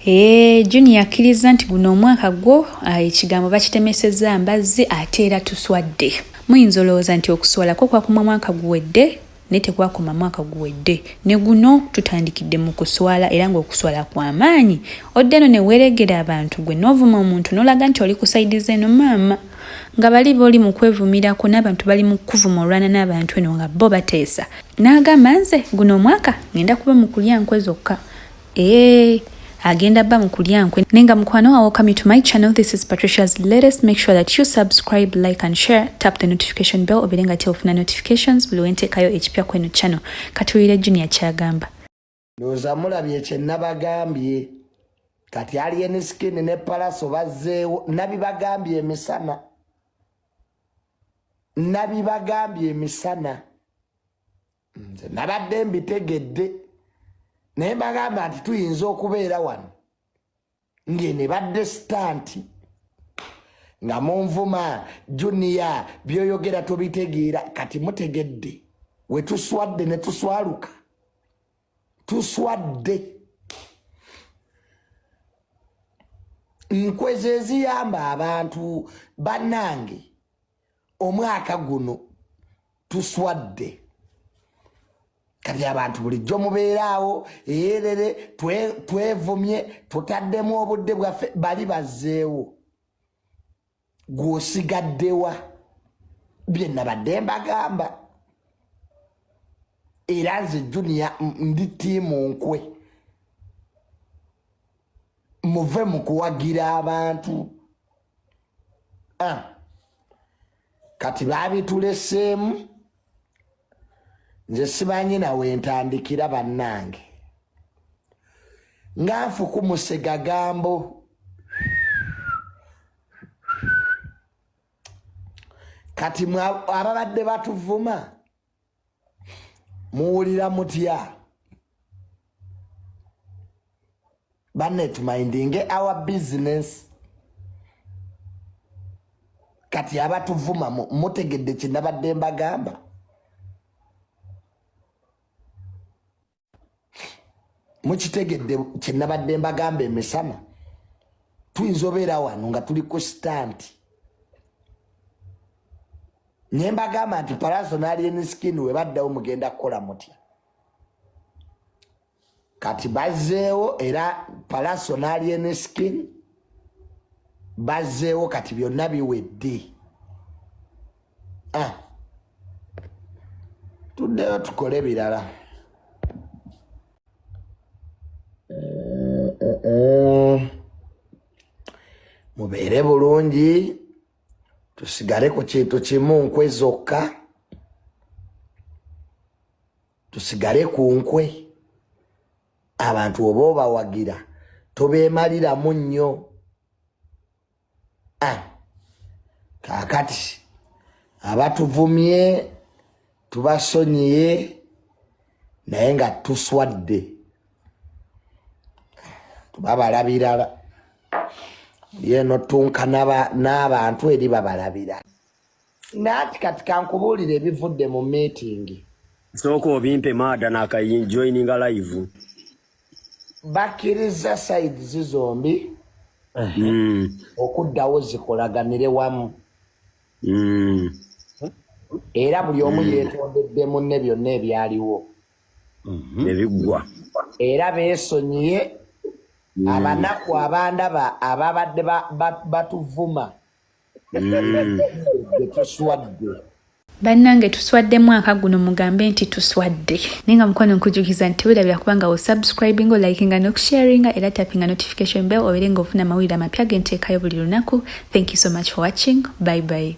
Eeh Junior akkirizza nti guno omwaka gwo ekigambo bakitemesezza mbazzi ate era tuswadde. Muyinza olowooza nti okuswala kwo kwakoma mwaka guwedde naye tekwakoma mwaka guwedde ne guno tutandikidde mu kuswala era ng'okuswala kwa maanyi. Odda eno ne weeregera abantu gwe n'ovuma omuntu n'olaga nti oli ku sayidi z'eno maama nga bali b'oli mu kwevumirako n'abantu bali mu kukuvuma olwana n'abantu eno nga bo bateesa. N'agamba nze guno omwaka ngenda kuba mu kulya nkwe zokka. Eeh agenda ba mu kulya nkwe naye nga mukwano wa welcome you to my channel. This is Patricia's latest. Make sure that you subscribe, like and share, tap the notification bell obeere nga ofuna notifications buli wenteekayo ekipya kweno channel. Katuwulire Junior kyagamba. Ndowooza mulabye kye nabagambye. Kati Alien Skin ne Pallaso bazzeewo. Nabibagambye emisana, nabibagambye emisana. Nze nabadde mbitegedde naye mbagamba nti tuyinza okubeera wano ng'eno ebadde stunt nga munvuma Junior byoyogera tobitegeera. Kati mutegedde we tuswadde ne tuswaluka, tuswadde. Nkwe ze ziyamba abantu bannange. Omwaka guno tuswadde. Kati abantu bulijjo mubeeraawo erere twevumye, tutaddemu obudde bwaffe, bali bazzeewo, gw'osigaddewa? Bye nabadde mbagamba. Era nze Junior ndi team nkwe. Muve mu kuwagira abantu. Kati babituleseemu. Nze simanyi nawe ntandikira bannange nga nfukumuse gagambo. Kati ababadde batuvuma muwulira mutya? Banne, tumindinge our business. Kati abatuvuma mutegedde kyenabadde mbagamba? Mukitegedde kyenabadde mbagamba emisana? Tuyinza obeera wano nga tuli ku stunt naye mbagamba nti Pallaso n'Alien Skin we baddawo mugenda kukola mutya? Kati bazzeewo, era Pallaso n'Alien Skin bazzeewo. Kati byonna biwedde. Ah. Tuddeyo tukole birala. Mubeere bulungi, tusigale ku kintu kimu, nkwe zokka, tusigale ku nkwe. Abantu oba obawagira tobeemaliramu nnyo. Ah. Kaakati abatuvumye tubasonyiye, naye nga tuswadde, tubabalabirala yeno tunka n'abantu eri babalabira. Naati kati kankubuulira ebivudde mu meeting. Sooka obimpe maada nakajoininga live. Bakkiriza sides zombi okuddawo zikolaganire wamu. Era buli omu yeetondedde munne byonna ebyaliwo. Nebiggwa. Era beesonyiye abanaku abandaba ababadde batuvuma. Tuswadde. Bannange, tuswadde mwaka guno, mugambe nti tuswadde. Naye nga mukwano nkujukiza nti tewerabira kubanga osubscribinga, olikinga n'okusharinga, era tappinga notification bell obeere ng'ofuna amawulire amapya genteekayo buli lunaku. Thank you so much for watching. Bye bye.